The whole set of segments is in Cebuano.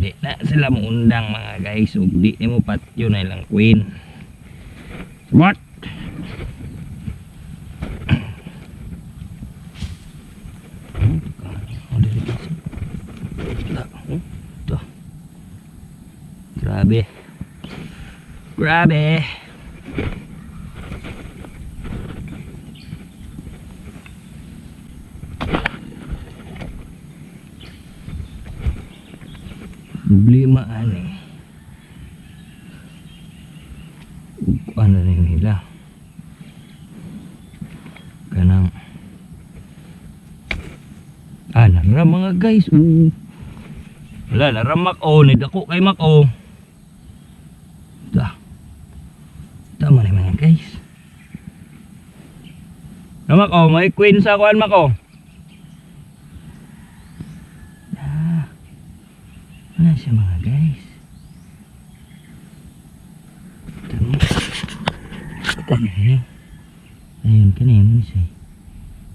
Di na sila muundang, mga guys, ug di nimo patyo na ilang queen. What? Oh, dili kasi. Ito. Grabe. Grabe. Problema ani. Ug ano rin nila. Kanang ah, nara, mga guys. Oo. Wala, nara mak oh, ni dako kay mak oh. Da. Tama ni, mga guys. Namak oh, may queen sa kuan mak oh. Ah. Wala siya, mga guys. Tama. Ayun. Ayun, kani mo siya.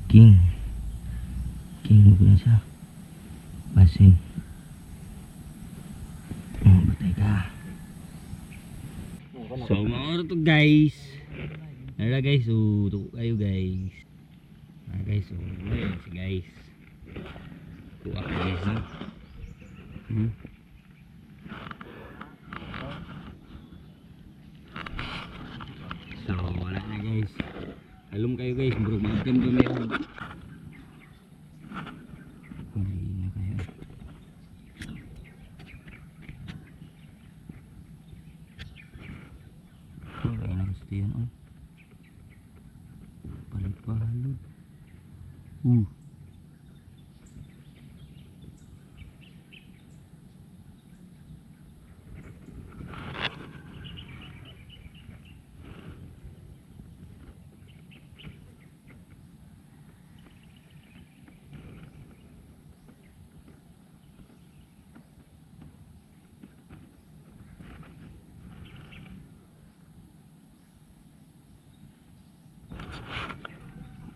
King. King mo na siya. Basin. Oh, patay ka. So, mga to, guys. Nara, guys, so tuko kayo, guys. Ah, guys, so ayun si guys. Tuwa ka, guys, no? So, wala na, guys. Alom kayo, guys, bro, mag-attempt pa meron. Hindi na kayo. Wala na gusto yan, oh. Palipalod.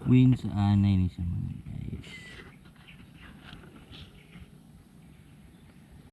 Queen sa anay ni siya, mga guys.